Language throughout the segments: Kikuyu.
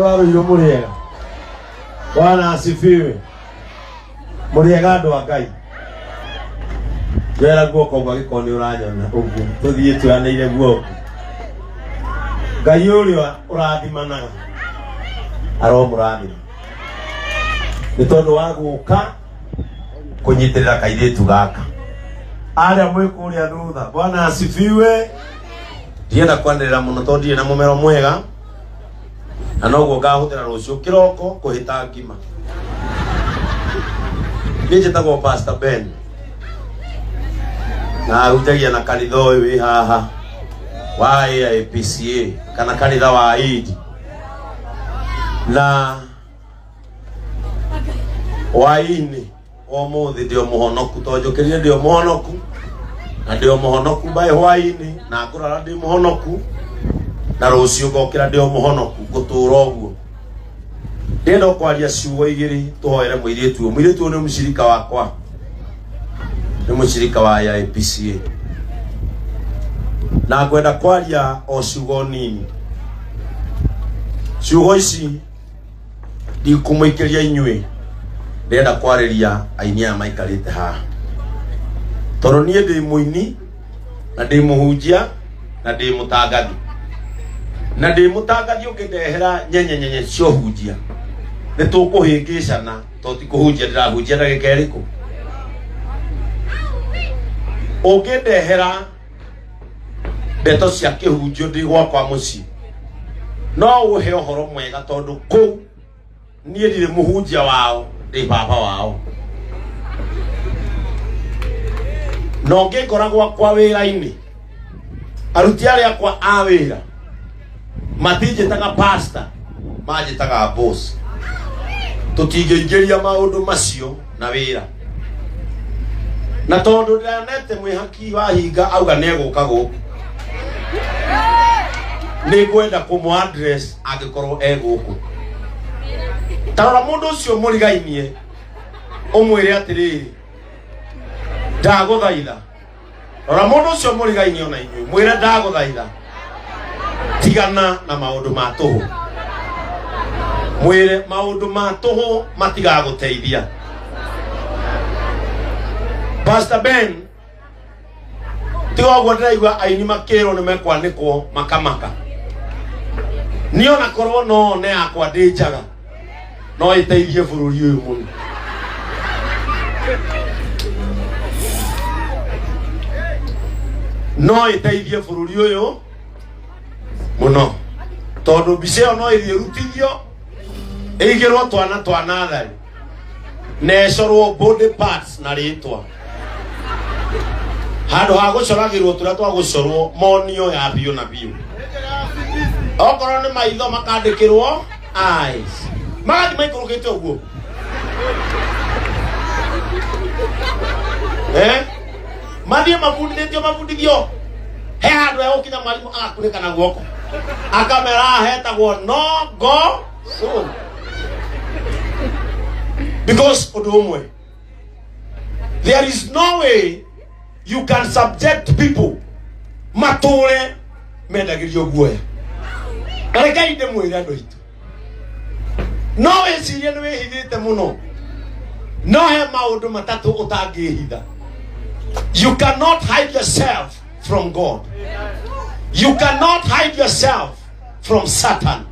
Andũ a Rũirũ mũrĩega. Bwana asifiwe. Mũrĩega andũ a Ngai. Njoera guoko ũguo angĩkorwo nĩ ũranyona ũguo tũthiĩ tuoyanĩire guoko. Ngai ũrĩa ũrathimanaga aromũrathima nĩ tondũ wa gũka kũnyitĩrĩra kairĩtu gaka arĩa mwĩ kũrĩa thutha. Bwana asifiwe. Ndienda kwanĩrĩra mũno tondũ ndirĩ na mũmero mwega na noguo ngahũthĩra rũciũ kĩroko kũhĩta ngima. Niĩ njĩtagwo Pastor Ben na hunjagia na kanitha ũyũ wĩ haha wa AIPCA kana kanitha wa Idi na hwaĩ-inĩ wa ũmũthĩ ndĩ o mũhonoku tondũ njũkĩrire ndĩ o mũhonoku na ndĩ o mũhonoku by hwaĩ-inĩ na ngũrara ndĩ mũhonoku na rũciũ ngokĩra ndĩ o mũhonoku ngũtũra ũguo. Ndĩrenda o kwaria ciugo igĩrĩ tũhoere mũirĩtu ũyũ. Mũirĩtu ũyũ nĩ mũcirika wakwa, nĩ mũcirika wa AIPCA na ngwenda kwaria o ciugo nini. Ciugo ici ndikũmũikĩria inyuĩ, ndĩrenda kwarĩria aini aya maikarĩte haha tondũ niĩ ndĩ mũini na ndĩ mũhunjia na ndĩ mũtangathi na ndĩ mũtangathi ũngĩndehera nyenye nyenye cia ũhunjia nĩ tũkũhĩngĩcana tondũ ti kũhunjia ndĩrahunjia ndagĩka ĩrĩkũ. Ũngĩndehera ndeto cia kĩhunjio ndĩ gwakwa mũciĩ no ũhe ũhoro mwega tondũ kũu niĩ ndirĩ mũhunjia wao, ndĩ baba wao. Na ũngĩngora gwakwa wĩra-inĩ, aruti arĩa akwa a wĩra matinjĩtaga pastor, manjĩtaga boss. Tũtingĩingĩria maũndũ macio na wĩra. Na tondũ ndĩranete mwĩhaki wa hinga auga nĩ egũka gũkũ, nĩ ngwenda kũmũ address angĩkorwo e gũkũ. Ta rora mũndũ ũcio mũrigainie ũmwĩre atĩrĩrĩ, ndagũthaitha. Rora mũndũ ũcio mũrigainie ona inyuĩ mwĩre ndagũthaitha, tigana na maũndũ ma tũhũ. Mwĩre maũndũ ma tũhũ matigagũteithia. Pastor Ben, tiga ũguo ndĩraigua aini makĩrwo nĩ mekwanĩkwo makamaka. Niĩ ona korwo no one yakwa ndĩ njaga no ĩteithie bũrũri ũyũ mũno. No ĩteithie bũrũri ũyũ mũno tondũ mbica ĩyo no ĩthiĩ ĩrutithio ĩigĩrwo twana twa natharĩ na ĩcorwo body parts na rĩtwa handũ ha gũcoragĩrwo tũrĩa twa gũcorwo monio ya biũ na biũ. Okorwo nĩ maitho makandĩkĩrwo eyes, magathiĩ maikũrũkĩte ũguo, eh? Mathiĩ mabundithĩtio mabundithio he handũ hegũkinya mwarimũ agakunĩka na guoko akamera haha hetagwo no go zone. Because ũndũ ũmwe, there is no way you can subject people matũre mendagĩrio guoya. Na rekei ndĩmwĩre andũ aitũ, no wĩcirie nĩ wĩhithĩte mũno, no he maũndũ matatũ ũtangĩhitha. You cannot hide yourself from God, you cannot hide yourself from Satan,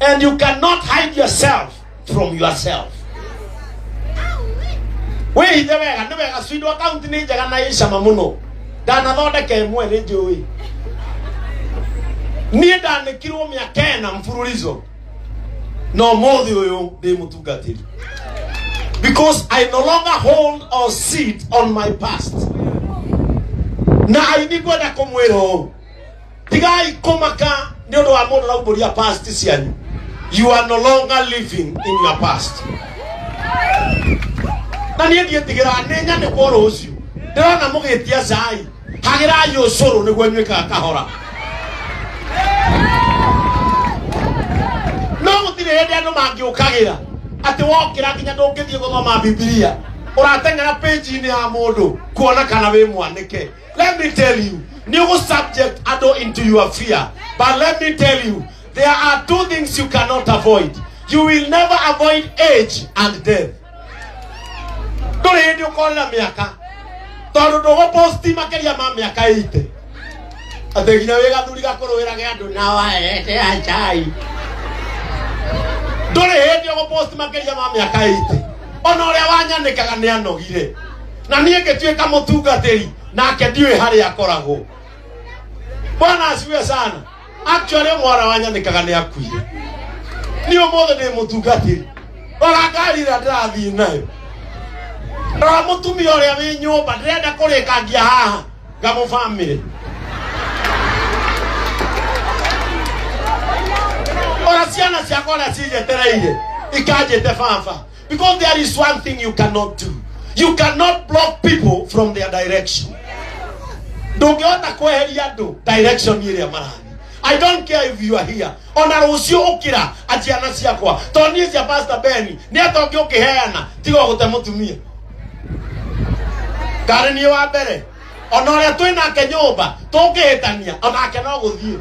and you cannot hide yourself from yourself. Wĩhithe wega nĩ wega. Swindo account nĩ njega na ĩ cama mũno, ndanathondeka ĩmwe nĩ njũĩ. Niĩ ndanĩkirwo mĩaka ĩna mfululizo na ũmũthĩ ũyũ ndĩ mũtungatĩri because I no longer hold or sit on my past. Na aini ngwenda kũmwĩra ũũ, tigai kũmaka nĩ ũndũ wa mũndũ ũraumbũria past cianyu. You are no longer living in your past. Na niĩ ndiĩtigĩraga nĩ nyanĩkwo rũciũ. Ndĩrona mũgĩtia cai, hagĩrai ũcũrũ nĩguo nyuĩkaga kahora. No gũtirĩ hĩndĩ andũ mangĩũkagĩra atĩ wokĩra nginya ndũngĩthiĩ gũthoma Bibilia, ũrateng'era page-inĩ ya mũndũ kuona kana wĩ mwanĩke. Let me tell you, nĩ ũgũ subject andũ into your fear, but let me tell you, There are two things you cannot avoid. You will never avoid age and death. Ndũrĩ hĩndĩ ũkorĩra mĩaka tondũ ndũgũposti makĩria ma mĩaka 80 atĩ nginya wĩ gathuri gakũrũĩrage andũ na waete achai. Ndũrĩ hĩndĩ ũgũposti makĩria ma mĩaka 80. Ona ũrĩa wanyanĩkaga nĩ anogire, na niĩ ngĩtuĩka mũtungatĩri nake ndiũĩ harĩa akoragwo. Bwana asifiwe sana. Actually mwana wanyanĩkaga nĩ akuire. Niĩ ũmũthĩ ndĩ mũtungatĩri, rora ngari ĩrĩa ndĩrathiĩ nayo, rora mũtumia ũrĩa wĩ nyũmba ndĩrenda kũrĩkangia haha ngamũ family, ora ciana ciakwa ũrĩa cinjetereire ikanjĩte baba. Because there is one thing you cannot do: you cannot block people from their direction. Ndũngĩhota kweheria andũ direction ĩrĩa marathiĩ. I don't care if you are here. Ona rũciũ ũkĩra aciana ciakwa, tondũ niĩ cia Pastor Ben nĩ atonge ũkĩheana tiga ũgũte mũtumia karĩ niĩ wa mbere. Ona ũrĩa twĩ nake nyũmba tũngĩhĩtania onake no gũthiĩ.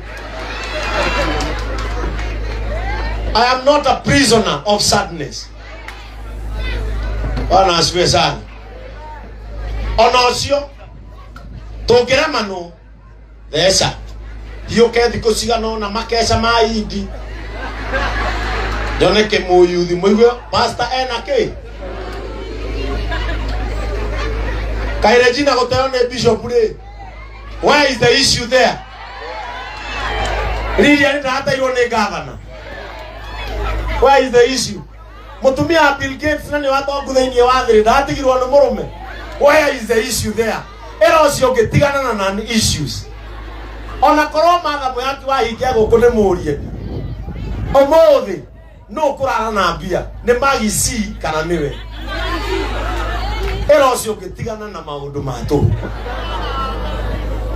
I am not a prisoner of sadness. Bwana asifiwe sana. Ona ũcio tũngĩremanwo theca hiũke thikũ cigana ũna makeca ma indi nyone kĩmũyuthi mũigue pastor ena kĩ kaĩ Regina gũteo nĩ bishop rĩ. Where is the issue there? Lilian ndateirwo nĩ gavana. Where is the issue? Mũtumia wa Bill Gates na nĩ watongu thĩinĩ wa thĩ ndatigirwo nĩ mũrũme. Where is the issue there? Ĩra ũcio ũngĩ tigana na non issues. Ona korwo Martha Mũyaki wahingia gũkũ nĩ mũrie ũmũthĩ nũ ũkũrara na mbia, nĩ Maggie kana nĩwe? Ĩra ũcio ũngĩ tigana na maũndũ ma tũhũ.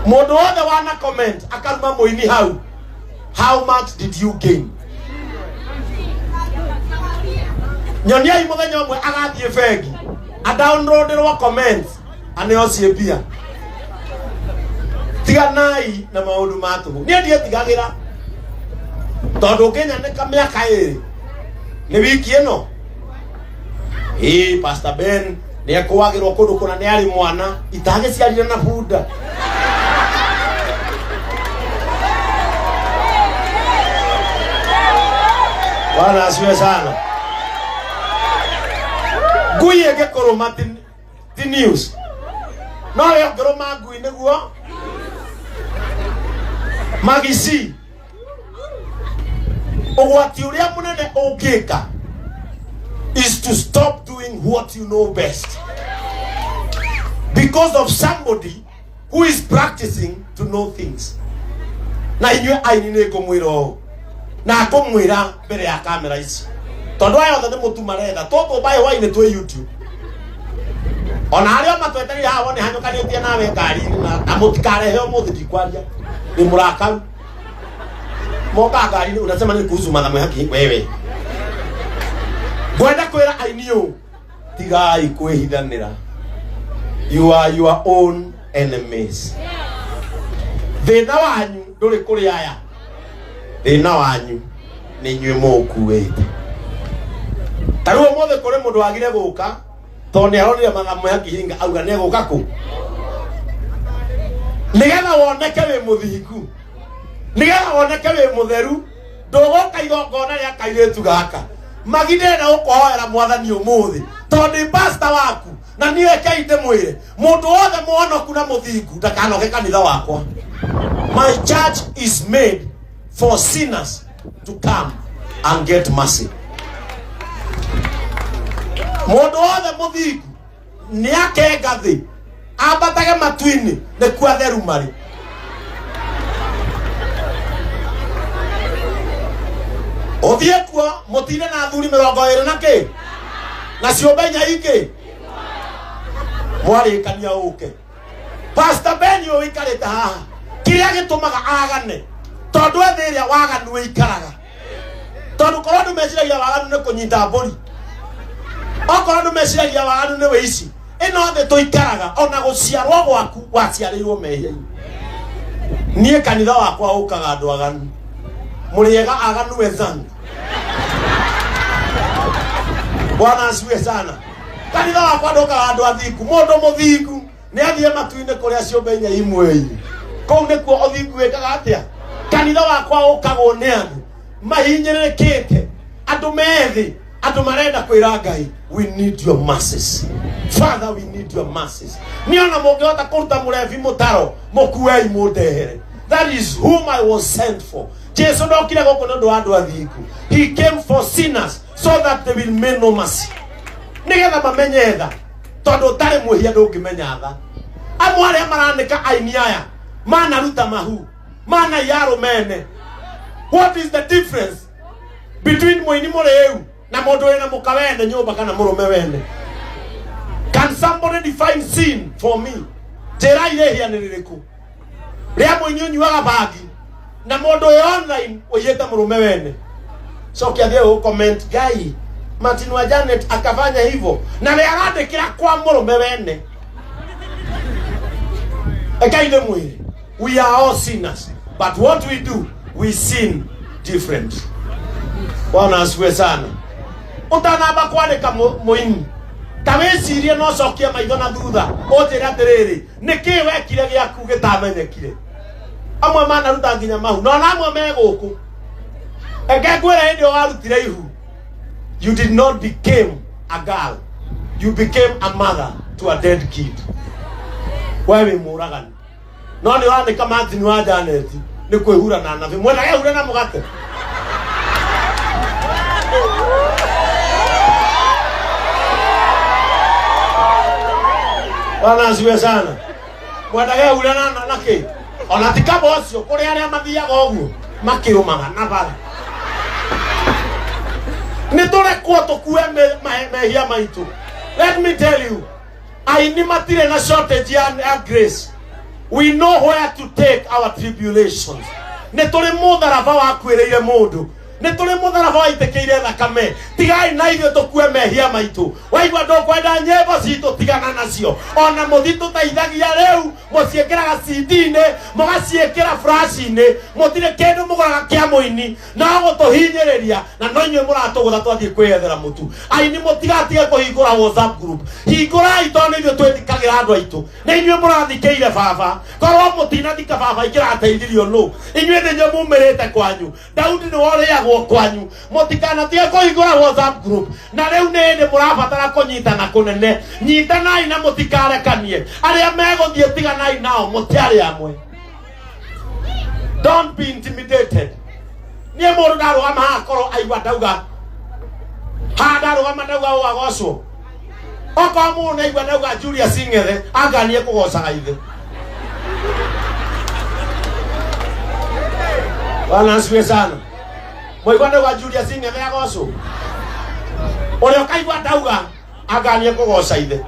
Mũndũ wothe wana comment akaruma mũini hau, how much did you gain? Nyoniai mũthenya ũmwe agathiĩ bengi adownloaderwo comments aneo ciĩ mbia. Tiganai na maũndũ ma tũhũ. Niĩ ndiĩtigagĩra tondũ ũngĩnyanĩka mĩaka ĩrĩ nĩ wiki ĩno ĩĩ Pastor Ben nĩ ekũagĩrwo kũndũ kũna nĩ arĩ mwana itagĩciarire na bunda. Bwana asifiwe sana. Ngui ĩngĩkũrũma ti news, no we ũngĩrũma ngui nĩguo magici. Ũgwati ũrĩa mũnene ũngĩka is to stop doing what you know best because of somebody who is practicing to know things. Na inyuĩ aini nĩ ngũmwĩra ũũ na ngũmwĩra mbere ya kamera ici tondũ aya othe nĩ mũtu maretha tũtũ mbaĩ hwainĩ twĩ YouTube ona arĩa matwetereire haha wone hanyũkanĩtie nawe ngari-inĩ na mũtikarehe ũmũthĩ ndikwaria nĩ mũrakaru moka ngari-inĩ unasema nini kuhusu Martha Mwihaki wewe. Ngwenda kwĩra aini ũũ, tigai kwĩhithanĩra. You are your own enemies. Thĩna wanyu ndũrĩ kũrĩ aya, thĩna wanyu nĩ inyuĩ mũũkuĩte. Ta rĩu ũmũthĩ kũrĩ mũndũ wagire gũka tondũ nĩ aronire Martha Mwihaki hinga auga nĩ egũka kũ nĩgetha woneke wĩ mũthingu, nĩgetha woneke wĩ mũtheru. Ndũgũka igongona rĩa kairĩtu gaka magi ndĩrenda gũkũhoera mwathani ũmũthĩ tondũ ndĩ pastor waku na niĩ rekei ndĩmwĩre mũndũ wothe mũhonoku na mũthingu ndakanoke kanitha wakwa. My church is made for sinners to come and get mercy. Mũndũ wothe mũthingu nĩ akenga thĩ ambatage matu-inĩ nĩkuo atheru marĩ. Ũthiĩ kuo mũtinde na athuri 20 na kĩ na ciũmbe inya ingĩ mwarĩkania ũke. Pastor Ben ũyũ ũikarĩte haha kĩrĩa gĩtũmaga agane tondũ ethĩ ĩrĩa waganu ĩikaraga tondũ korwo andũ meciragia waganu nĩ kũnyita mbũri, okorwo andũ meciragia waganu nĩ wĩici, ĩno thĩ tũikaraga ona gũciarwo gwaku waciarĩirwo mehia-inĩ. Niĩ kanitha wakwa ũkaga andũ aganu. Mũrĩega aganu wenzangu. Bwana asifiwe sana. Kanitha wakwa ndũkaga andũ athingu. Mũndũ mũthingu nĩ athiĩ matu-inĩ kũrĩa ciũmbe inya imwe-inĩ. Kũu nĩkuo ũthingu wĩkaga atĩa? Kanitha wakwa ũkagwo nĩ andũ mahinyĩrĩrĩkĩte, andũ methĩ, andũ marenda kwĩra Ngai, we need your mercies. Father, we need your mercies. Nĩ ona mũngĩhota kũruta mũrebi mũtaro, mũkuei mũndehere. That is whom I was sent for. Jesu ndokire gũkũ nĩ ũndũ wa andũ athingu. He came for sinners so that they will may know mercy. Nĩgetha mamenye tha, tondũ ũtarĩ mwĩhia ndũngĩmenya tha. Amwe arĩa maranĩka aini aya manaruta mahu, manaiya arũmene. What is the difference between mũini mũrĩu na mũndũ wĩna mũka wene nyũmba kana mũrũme wene? Can somebody define sin for me? Njĩrai rĩhia nĩ rĩrĩkũ rĩa mũini ũnyuaga bangi na mũndũ wĩ online ũiyĩte mũrũme wene? Cokia thiĩ gũ comment Ngai Martin wa Janet akafanya hivyo na nĩ arandĩkĩra kwa mũrũme wene. Ekai ndĩmwĩre, we are all sinners, but what we do, we sin different. Bwana asifiwe sana. Ũtanamba kwandĩka mũini, ta wĩcirie na ũcokie maitho na thutha, ũnjĩre atĩrĩrĩ, nĩkĩ wekire gĩaku gĩtamenyekire? Amwe manaruta nginya mahu, na ona amwe me gũkũ. Reke ngwĩre, hĩndĩ ĩyo warutire ihu, you did not became a girl, you became a mother to a dead kid. We wĩ mũragani, no nĩ ũrandĩka Martin wa Janet nĩ kwĩhura na nabi mwendage hure na mũgate. Bwana asifiwe sana. Mwendage hure na kĩ? Ona ti kaba ũcio kũrĩ arĩa mathiaga ũguo makĩrũmaga na bara. Nĩ tũrekwo tũkue mehia maitũ. Let me tell you, aini matirĩ na shortage ya grace. We know where to take our tribulations. Nĩ tũrĩ mũtharaba wakuĩrĩire mũndũ, nĩ tũrĩ mũtharaba waitĩkĩire thakame. Tigai na ithuĩ tũkue mehia maitũ. Waigua ndũkwenda nyĩmbo citũ, tigana nacio. Ona mũthitũteithagia rĩu, mũciĩkĩraga CD-inĩ, mũgaciĩkĩra flash-inĩ, mũtirĩ kĩndũ mũgũraga kĩa mũini no gũtũhinyĩrĩria, na no inyuĩ mũratũgũra twathiĩ kwĩyethera mũtu. Aini, mũtigatige kũhingũra WhatsApp group. Hingũrai, tondũ nĩ ithuĩ twĩthikagĩra andũ aitũ. Nĩ inyuĩ mũrathikĩire baba. Korwo mũtinathika baba, ingĩrateithirio nũ? Inyuĩ nĩ inyuĩ mumĩrĩte kwanyu. Daudi nĩ worĩagwo kwanyu. Mũtikanatige kũhingũra WhatsApp group. Na rĩu nĩ hĩndĩ mũrabatara kũnyitana kũnene. Nyitanai na mũtikarekanie. Arĩa megũthiĩ, tiganai nao, mũtiarĩ amwe. Don't be intimidated. Niĩ mũndũ ndarũgama haha, korwo aigua ndauga haha, ndarũgama ndauga ũũ agocwo. Okorwo mũndũ naigua ndauga Julius Ng'ethe, anganie kũgocaga ithe. Bwana asifiwe sana. Mwaigua ndauga Julius Ng'ethe agocwo, ũrĩa ũkaigua ndauga anganie kũgoca ithe.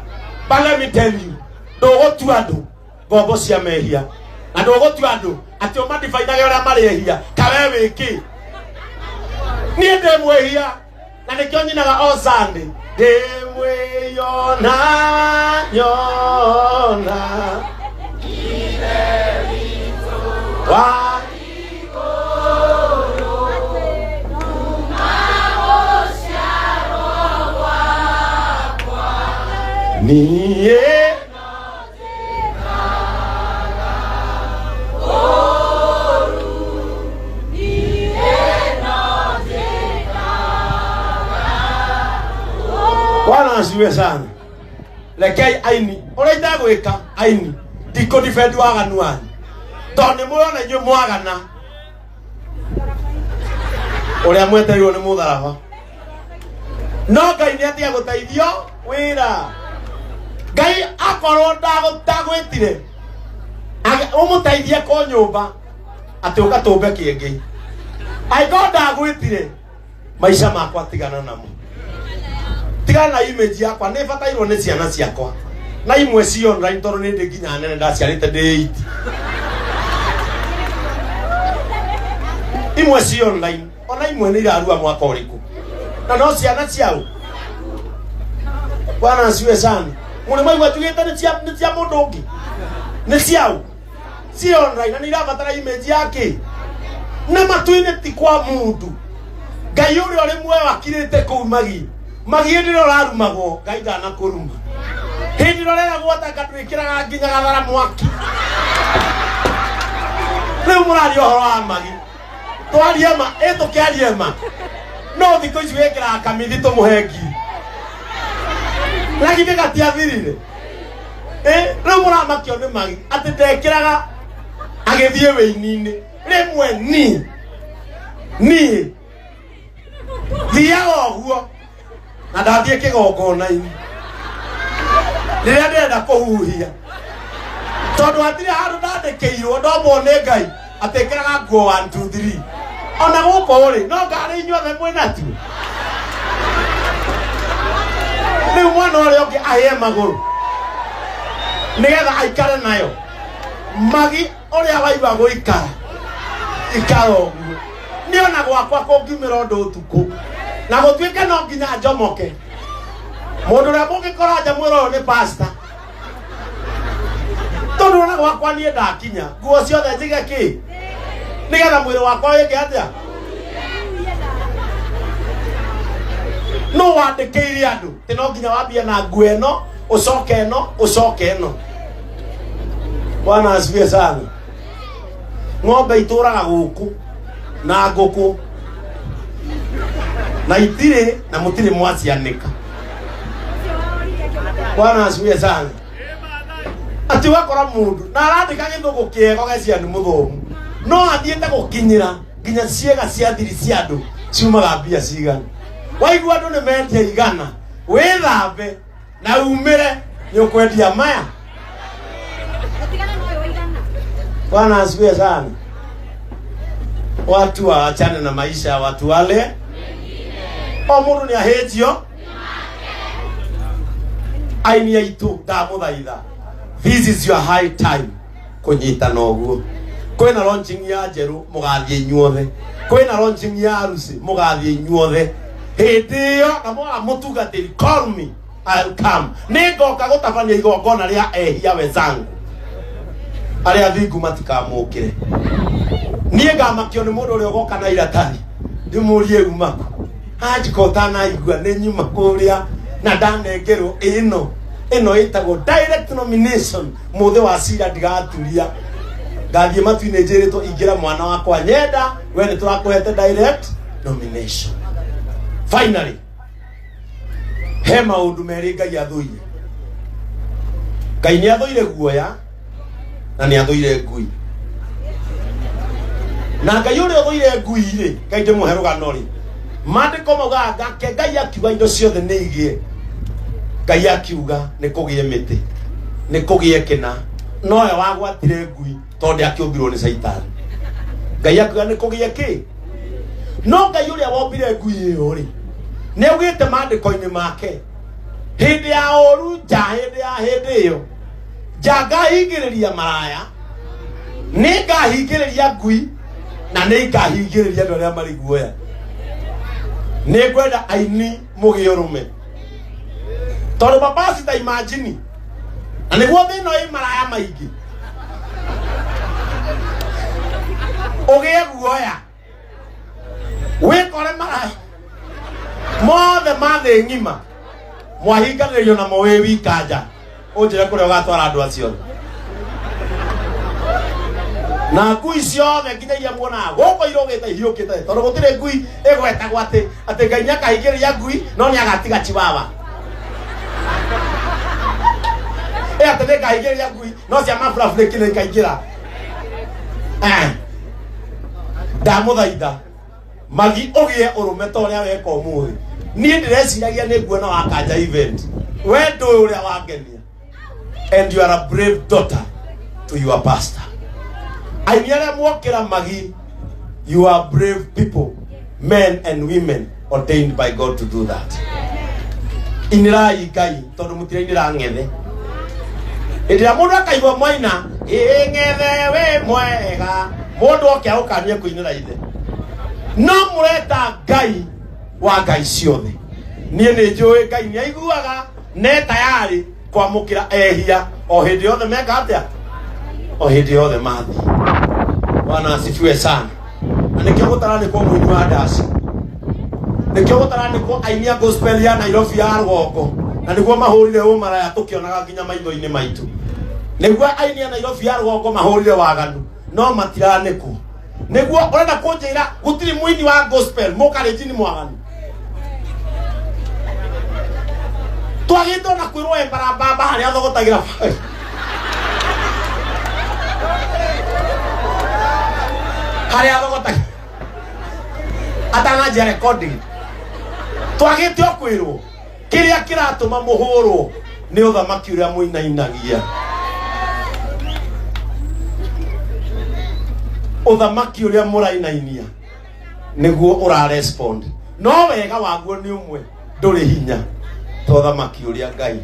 But let me tell you, ndũgũtua andũ ngombo cia mehia, na ndũgũtua andũ atĩ ũmadivainage ũrĩa marĩ ehia. Kawe wĩkĩ? Niĩ ndĩ mwĩhia, na nĩkĩo nyinaga o Sunday, ndĩ mwĩyona nyona wa niĩ. Bwana asifiwe sana. Rekei aini, ũrĩa itagwĩka aini, ndikũ defend waganu wanyu, tondũ nĩ mũrona inyuĩ mwagana ũrĩa mwetereirwo nĩ mũtharaba. No Ngai nĩ atiga gũteithio wĩra. Ngai akorwo ndagwĩtire ũmũteithie kũ nyũmba atĩ ũgatũmbe kĩngĩ, angĩkorwo ndagwĩtire maica makwa, tigana namo, tigana na image yakwa. Nĩ batairwo nĩ ciana ciakwa, na imwe ci online, tondũ nĩ ndĩ nginya nene ndaciarĩte ndĩ 8. Imwe ci online, ona imwe nĩ irarua mwaka ũrĩkũ, na no ciana ciao. Bwana asifiwe sana. Mũrĩ maigua njugĩte nĩ cia mũndũ ũngĩ, nĩ ciao ci online, na nĩ irabatara image yake. Na matu-inĩ ti kwa mũndũ. Ngai ũrĩa ũrĩ muoyo akirĩte kũu magi. Magi hĩndĩ ĩrĩa ũrarumagwo, Ngai ndanakũruma. Hĩndĩ ĩrĩa ũreragwo atanga ndwĩkĩraga nginya gathara mwaki. Rĩu mũraria ũhoro wa magi. Twarie ma, ĩ tũkĩarie ma. No thikũ ici wĩkĩraga kamithi tũmũhe ngiri. Na githĩ gatiathirire? Ĩ, rĩu mũramakio nĩ magi atĩ ndekĩraga agĩthiĩ wĩini-inĩ. Rĩmwe niĩ niĩ thiaga ũguo na ndathiĩ kĩgongona-inĩ rĩrĩa ndĩrenda kũhuhia tondũ hatirĩ handũ ndandĩkĩirwo ndombwo nĩ ngai atĩ ngĩraga nguo 1 2 3 ona gũkũ rĩ no ngarĩ inyuothe mwĩ natuo rĩu mwana ũrĩa ũngĩ ahĩe magũrũ nĩgetha aikare nayo magi ũrĩa waigua gũikara ikara ũguo niĩ ona gwakwa kũngiumĩra ũndũ ũtukũ na gũtuĩke no nginya njomoke mũndũ ũrĩa mũngĩkora nja mwĩra ũyũ nĩ pasta tondũ ona gwakwa niĩ ndakinya nguo ciothe njige kĩ nĩgetha mwĩrĩ wakwa wĩke atĩa nũ wandĩkĩire andũ tĩ no nginya wambie na nguo ĩno ũcoke ĩno ũcoke ĩno bwana asifiwe sana ng'ombe itũraga gũkũ na ngũkũ na itirĩ na mũtirĩ mwacianĩka bwana asifiwe sana atĩ wakora mũndũ na arandĩka gĩthũngũ kĩega ũgeciria nĩ mũthomu no athiĩte gũkinyĩra nginya ciĩga cia thiri cia andũ ciumaga mbia cigana waigua andũ nĩ mendia igana wĩthambe na umĩre nĩ ũkwendia maya Utigane na ũyũ waigana. Bwana asifiwe sana. Watu waachane na maisha ya watu wale. O mundu ni ahĩtio. Aini aitũ ndamũthaitha. This is your high time kũnyitana ũguo. Kwĩna launching ya njerũ mũgathiĩ inyuothe. Kwĩna launching ya harusi mũgathiĩ inyuothe. Hĩndĩ ĩyo na mwaga mũtungatĩri call me I'll come. Nĩngoka gũtabania igongona rĩa ehia wenzangu. Arĩa athingu matikamũkĩre. Niĩ ngamakio nĩ mũndũ ũrĩa ũgoka na iratathi ndĩmũrie umaku anjika ũtanaigua nĩ nyuma kũrĩa na ndanengerwo ĩno ĩno ĩtagwo direct nomination mũthĩ wa cira ndigaturia ngathiĩ matu-inĩ njĩrĩtwo ingĩra mwana wakwa nyenda we nĩ tũrakũhete direct nomination finally he maũndũ merĩ ngai athũire ngai nĩ athũire guoya na nĩ athũire ngui na ngai ũrĩa ũthũire ngui rĩ ngai ndĩmũhe rũgano rĩ maandĩko maugaga ngake ngai akiuga indo ciothe nĩ igĩe ngai akiuga nĩ kũgĩe mĩtĩ nĩ kũgĩe kĩna nowe wagwatire ngui tondũ akĩũmbirwo nĩ caitani ngai akiuga nĩ kũgĩe kĩ no ngai ũrĩa wombire ngui ĩyo rĩ nĩ augĩte maandĩko-inĩ make hĩndĩ ya ũru nja hĩndĩ ya hĩndĩ ĩyo nja ngahingĩrĩria maraya nĩ ngahingĩrĩria ngui na nĩ ngahingĩrĩria andũ arĩa marĩ guoya nĩ ngwenda aini mũgĩe ũrũme tondũ babasi ta imagine na nĩguo thĩna ĩ maraya maingĩ ũgĩe guoya wĩkore maraya mothe ma thĩ ng'ima mwahinganĩrio namo wĩ wika nja ũnjĩre kũrĩa ũgatwara andũ acio othe. Na ngui ciothe nginya iria muonaga gũkũ irũgĩte ihiũkĩte tondũ gũtirĩ ngui ĩgwetagwo atĩ atĩ ngai nĩakahingĩrĩria ngui no nĩagatiga chiwawa ĩ atĩ nĩngahingĩrĩria ngui no cia mafurafurĩki nĩikaingĩra. Eh, ndamũthaitha magi ũgĩe ũrũme ta ũrĩa weka ũmũthĩ niĩ ndĩreciragia nĩ nguona wakanja event we ndũĩ ũrĩa wangenia and you are a brave daughter to your pastor aini arĩa mwokĩra magi you are brave people men and women ordained by god to do that inĩrai ngai tondũ mũtirainĩra ng'ethe hĩndĩ ĩrĩa mũndũ akaigua mwaina ĩ ng'ethe wĩ mwega mũndũ oke agũkanie kũinĩra ithe no mũreta ngai wa ngai ciothe niĩ nĩ njũĩ ngai nĩ aiguaga ne tayarĩ kwamũkĩra ehia o hĩndĩ yothe meka atĩa o hĩndĩ yothe mathiĩ bwana asifiwe sana. Na nĩkĩo gũtaranĩkwo mũini wa ndaci, nĩkĩo gũtaranĩkwo aini a gospel ya Nairobi ya rũgongo, na nĩguo mahũrire ũmaraya tũkĩonaga nginya maitho-inĩ maitũ. Nĩguo aini a Nairobi ya rũgongo mahũrire waganu, no matiranĩkwo. Nĩguo ũrenda kũnjĩra gũtirĩ mũini wa gospel mũkarĩnjini mwaganu? Twagĩtwo na kwĩrwo embarambamba harĩa thogotagĩra harĩa thogotagĩra atananjia recording. Twagĩte o kwĩrwo kĩrĩa kĩratũma mũhũrwo nĩ ũthamaki ũrĩa mũinainagia, ũthamaki ũrĩa mũrainainia nĩguo ũrarespond. No wega waguo nĩ ũmwe, ndũrĩ hinya ta ũthamaki ũrĩa Ngai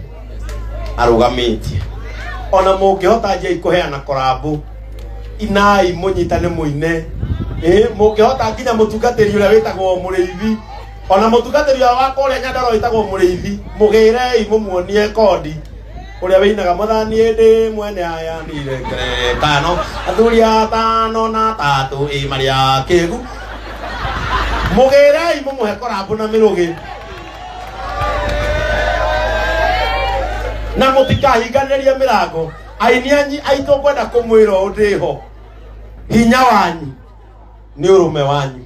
arũgamĩtie. Ona mũngĩhota njai kũheana korambũ, inai mũnyitane mũine. Ĩ mũngĩhota nginya mũtungatĩri ũrĩa wĩtagwo mũrĩithi, ona mũtungatĩri ũrĩa wa kũrĩa Nyandarua wĩtagwo mũrĩithi, mũgĩrei mũmuonie kondi ũrĩa wĩinaga mwathani ĩndĩ mwene aya nirekere tano athuri atano na atatũ ĩ marĩa kĩgu. Mũgĩrei mũmũhe korambũ na mĩrũgĩ, na mũtikahinganĩrie mĩrango. Aini anyi aitũ, ngwenda kũmwĩra ũũ ndĩho, hinya wanyu nĩ ũrũme wanyu.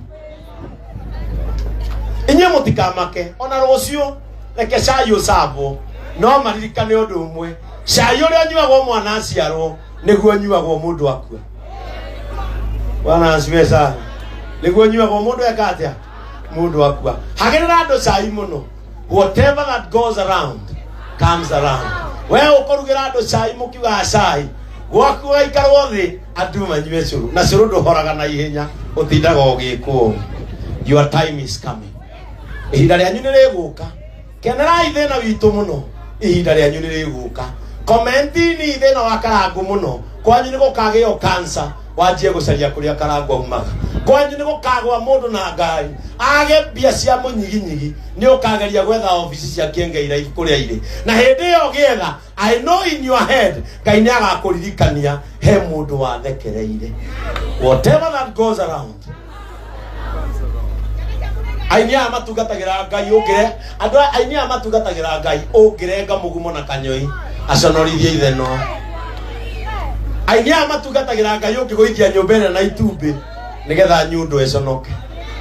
Inyuĩ mũtikamake ona rũciũ, reke cai ũcambwo, no maririkane ũndũ ũmwe: cai ũrĩa ũnyuagwo mwana aciarwo nĩguo ũnyuagwo mũndũ akua. Bwana asifiwe sana. Nĩguo ũnyuagwo mũndũ eka atĩa? Mũndũ akua. Hagĩrĩra andũ cai mũno. Whatever that goes around comes around. We ũkũrugĩra andũ cai, mũkiugaga cai gwaku, ũgaikarwo thĩ andũ manyue cũrũ, na cũrũ ndũhoraga na ihenya, ũtindaga ũgĩkwo. Your time is coming. Ihinda rĩanyu nĩ rĩgũka. Kenerai thĩna witũ mũno, ihinda rĩanyu nĩ rĩgũka. Komentini thĩna wa Karangũ mũno. Kwanyu nĩ gũkagĩo cancer, wanjie gũcaria kũrĩa Karangũ aumaga. Kwanyu nĩ gũkagwa mũndũ na ngari age mbia cia mũnyiginyigi, nĩ ũkageria gwetha obici cia Kiengei Life kũrĩa irĩ. Na hĩndĩ ĩyo ũgĩetha, I know in your head Ngai nĩ agakũririkania he mũndũ wathekereire. Whatever that goes around. Aini aya matungatagĩra Ngai, ũngĩre andũ aya, aini aya matungatagĩra Ngai, ũngĩrenga mũgumo na kanyoi aconorithie ithenwa. Aini aya matungatagĩra Ngai, ũngĩgũithia nyũmba ĩrĩa na itumbĩ nĩgetha nyundo ĩconoke.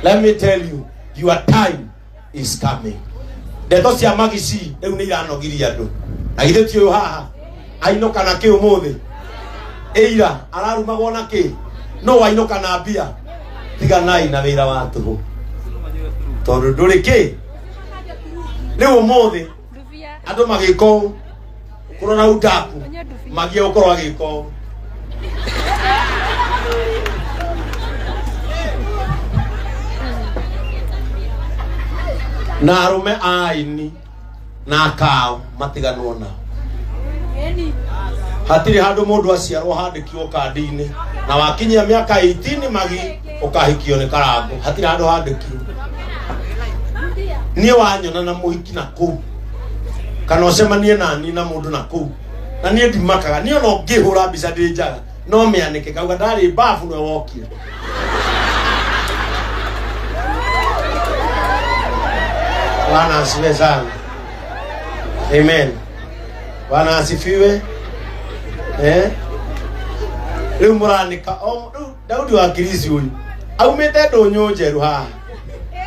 Let me tell you, your time is coming. Ndeto cia magici rĩu nĩ iranogiria andũ. Na githĩ ti ũyũ haha ainũka na kĩ ũmũthĩ? Ĩira ararumagwo na kĩ? No wainũka na mbia. Tiganai na wĩra wa tũhũ tondũ ndũrĩ kĩ. Rĩu ũmũthĩ andũ magĩka ũũ kũrora udaku, magie gũkorwo agĩka ũũ. Na arũme a aini na akao matiganwo nao. Hatirĩ handũ mũndũ aciarwo handĩkirwo kandi-inĩ na wakinyia mĩaka 18 magi ũkahikio nĩ Karangũ. Hatirĩ handũ handĩkirwo. Niĩ wanyona na mũhiki na kũu, kana ũcemanie nani na mũndũ na kũu, na niĩ ndimakaga. Niĩ ona ũngĩhũra mbica ndĩ njaga, no mĩanĩke kauga ndarĩ mbabu nĩwe wokire. Bwana asifiwe sana. Amen. Bwana asifiwe. Eh? Rĩu mũranĩka o rĩu Daudi wa Kirisi ũyũ aumĩte ndũnyũ njeru haha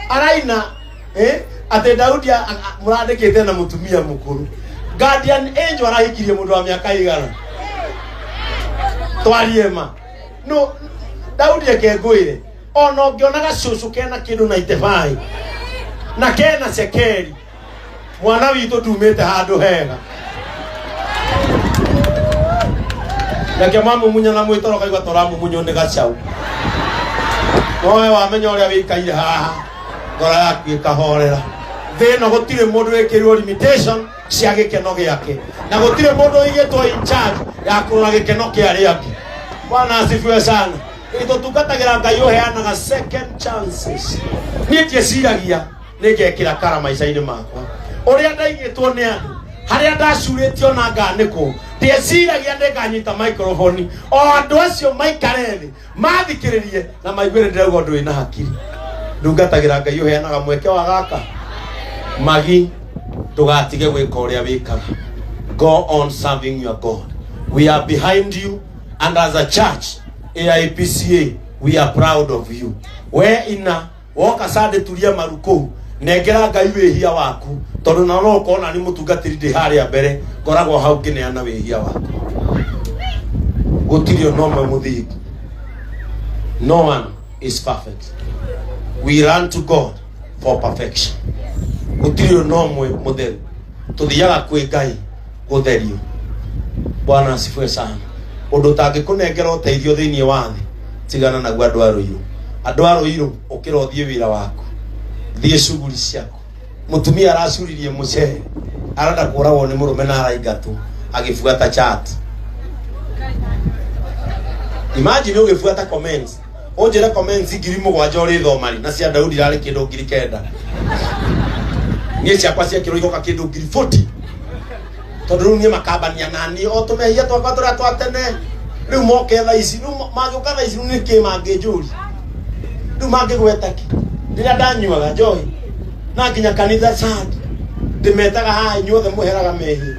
araina, eh? Atĩ Daudi mũrandĩkĩte na mũtumia mũkũrũ. Guardian Angel arahikirie mũndũ wa mĩaka igana? Twarie ma. No Daudi, eke ngwĩre, ona ũngĩona gacũcũ kena kĩndũ na itebai na kena cekeri, mwana witũ ndumĩte handũ hega. Reke mamumunya na mwĩtoro kaigua tũramumunywo nĩ gacau. Nowe wamenya ũrĩa wĩikaire haha, ngoro yaku ĩkahorera. Thĩ ĩno gũtirĩ mũndũ wĩkĩrirwo limitation cia gĩkeno gĩake, na gũtirĩ mũndũ ũigĩtwo in charge ya kũrora gĩkeno kĩa arĩa angĩ. Bwana asifiwe sana. Tũtungatagĩra Ngai ũheanaga second chances. Niĩ ndieciragia nĩngekĩra kara maica-inĩ makwa, ũrĩa ndaigĩtwo nĩ andũ, harĩa ndacurĩtio na nganĩkwo. Ndieciragia ndĩkanyita microphone o andũ acio maikare thĩ mathikĩrĩrie na maigue nĩ ndĩrauga ũndũ wĩna hakiri. Ndungatagĩra Ngai ũheanaga mweke wa gaka magi ndũgatige gwĩka ũrĩa wĩkaga. Go on serving your God. We are behind you, and as a church AIPCA we are proud of you. We ina woka sande turia maru kũu nengera Ngai wĩhia waku tondũ na no ũkona nĩ mũtungatĩri ndĩ harĩa mbere ngoragwo hau ngĩneana wĩhia waku. Gũtirĩ ona ũmwe mũthingu. No one is perfect. We run to God for perfection. Gũtirĩ ona ũmwe mũtheru. Tũthiaga kwĩ Ngai gũtherio. Bwana asifiwe sana. Ũndũ ũtangĩkũnengera ũteithio thĩinĩ wa thĩ tigana naguo. Andũ a Rũirũ, andũ a Rũirũ, ũkĩra ũthiĩ wĩra waku, thiĩ cuguri ciaku. Mũtumia aracuririe mũcere arenda kũragwo nĩ mũrũme na araingatwo agĩbuata chat. Imagine ũgĩbuata comments, ũnjĩre comments 7,000 ũrĩthoma rĩ na cia Daudi irarĩ kĩndũ 9,000. Niĩ ciakwa ciekĩrwo igoka kĩndũ 40,000 tondũ rĩu niĩ makambania nani o tũmehia twakwa tũrĩa twa tene. Rĩu moke thaa ici, rĩu mangĩũka thaa ici, rĩu nĩkĩ mangĩnjũria? Rĩu mangĩgweta kĩ rĩrĩa ndanyuaga njohi na nginya kanitha sad ndĩmetaga haha inyuothe mũheraga mehia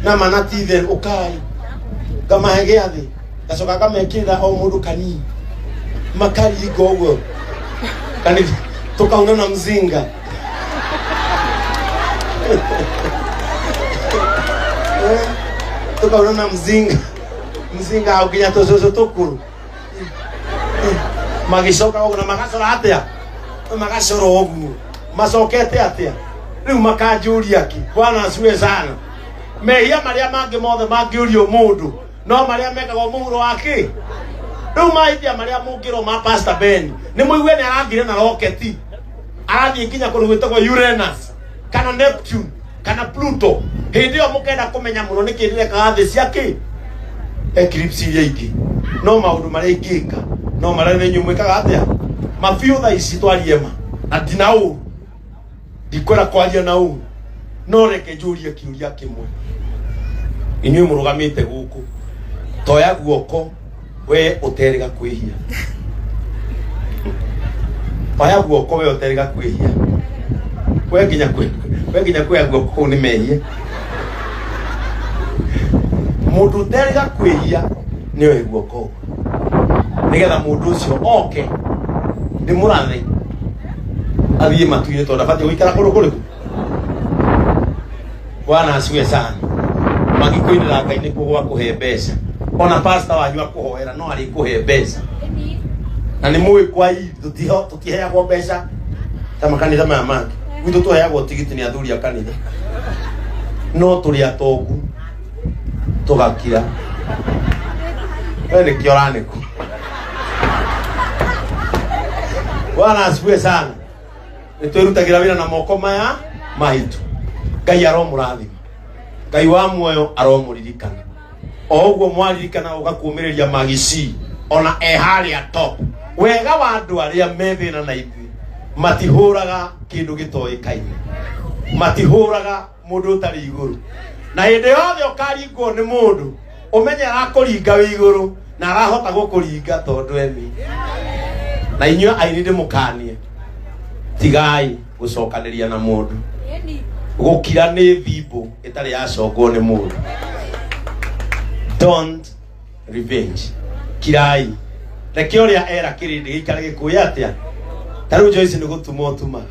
na mana ti itherũ ũkai ngamahe gĩathĩ ngacoka ngamekĩrĩra o mũndũ kanini makaringa ũguo kanitha tukauna na mzinga. Eh, tukauna na mzinga mzinga hau nginya tũcũcũ tũkũrũ magicoka ũguo na magacora atĩa magacora ũguo macokete atĩa rĩu makanjũria ki. Bwana asifiwe sana. Mehia marĩa mangĩ mothe mangĩũrio mũndũ no marĩa mekagwo mũhuro wa kĩ rĩu mahĩtia marĩa mũngĩrwo ma Pastor Ben nĩ mũigue nĩ arathire na roketi arathiĩ nginya kũndũ gwĩtagwo Uranus kana Neptune kana Pluto. Hĩndĩ ĩyo mũkenda kũmenya mũno nĩkĩ ndĩrekaga thĩ cia kĩ eclipse iria ingĩ no maũndũ marĩa ingĩka no marĩa nĩ inyuĩ mwĩkaga atĩa mabiũ thaa ici twarie ma na ndina ũru ndikwenda kwaria na ũru no reke njũrie kĩũria kĩmwe. Inyuĩ mũrũgamĩte gũkũ toya guoko we ũterĩga kwĩhia, oya guoko we ũterĩga kwĩhia, we nginya kwĩ we nginya kuoya guoko kũu nĩ mehia. Mũndũ ũterĩga kwĩhia nĩ oe guoko ũguo nĩgetha mũndũ ũcio oke ndĩmũrathe athiĩ matu-inĩ tondũ abatiĩ gũikara kũndũ kũrĩkũ. Bwana asifiwe sana. Magĩkũinĩra Ngai nĩkuo gwa kũhe mbeca. Ona pastor wanyu akũhoera no arĩkũhe mbeca na nĩ mũĩ kwa tũtiheagwo mbeca ta makanitha maya mangĩ. Gwitũ tũheagwo tigiti nĩ athuri a kanitha no tũrĩ atongu tũgakira. We nĩkĩo ũranĩkũ. Bwana asifiwe sana. Nĩ twĩrutagĩra wĩra na moko maya maitũ. Ngai aromũrathima. Ngai wa muoyo aromũririkana o ũguo mwaririkana ũgakũmĩrĩria magici ona e harĩa top. Wega wa andũ arĩa me thĩna na ithuĩ matihũraga kĩndũ gĩtoĩkaine, matihũraga mũndũ ũtarĩ igũrũ na hĩndĩ yothe ũkaringwo nĩ mũndũ ũmenye arakũringa wĩ igũrũ na arahota gũkũringa tondũ emi na inyuĩ aini ndĩmũkanie tigai gũcokanĩria na mũndũ. Gũkira nĩ thimbo ĩtarĩ yacongwo nĩ mũndũ. Don't revenge. Kirai reke ũrĩa era kĩrĩndĩ gĩikare gĩkũĩ atĩa. Ta rĩu Joyce nĩ gũtuma ũtumaga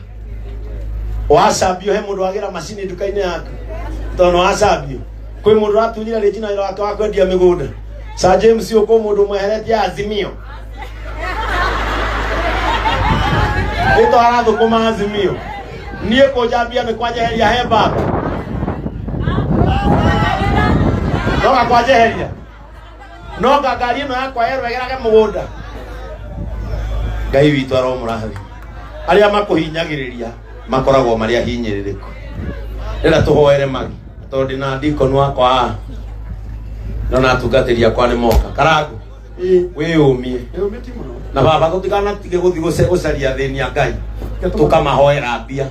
wacambio he mũndũ wagĩra macini nduka-inĩ yaku tondũ nĩ wacambio kwĩ mũndũ ũratunyire rĩnji na wĩra wake wa kwendia mĩgũnda. Sir James ũkũ mũndũ mweheretie Azimio ĩto arathũkũma Azimio niĩ kũnjambia nĩ kwanjeheria he baba noga kwanjeheria noga ngari ĩno yakwa yerwo ĩgerage mũgũnda. Ngai witũ aromũrathima. Arĩa makũhinyagĩrĩria makoragwo marĩ ahinyĩrĩrĩku. Ndĩrenda tũhoere magi tondũ ndĩna deacon wakwa haha no na atungatĩri akwa nĩ moka karangu wĩyũmie na baba tũtikanatige gũthiĩ gũcaria athĩni a Ngai tũkamahoera mbia.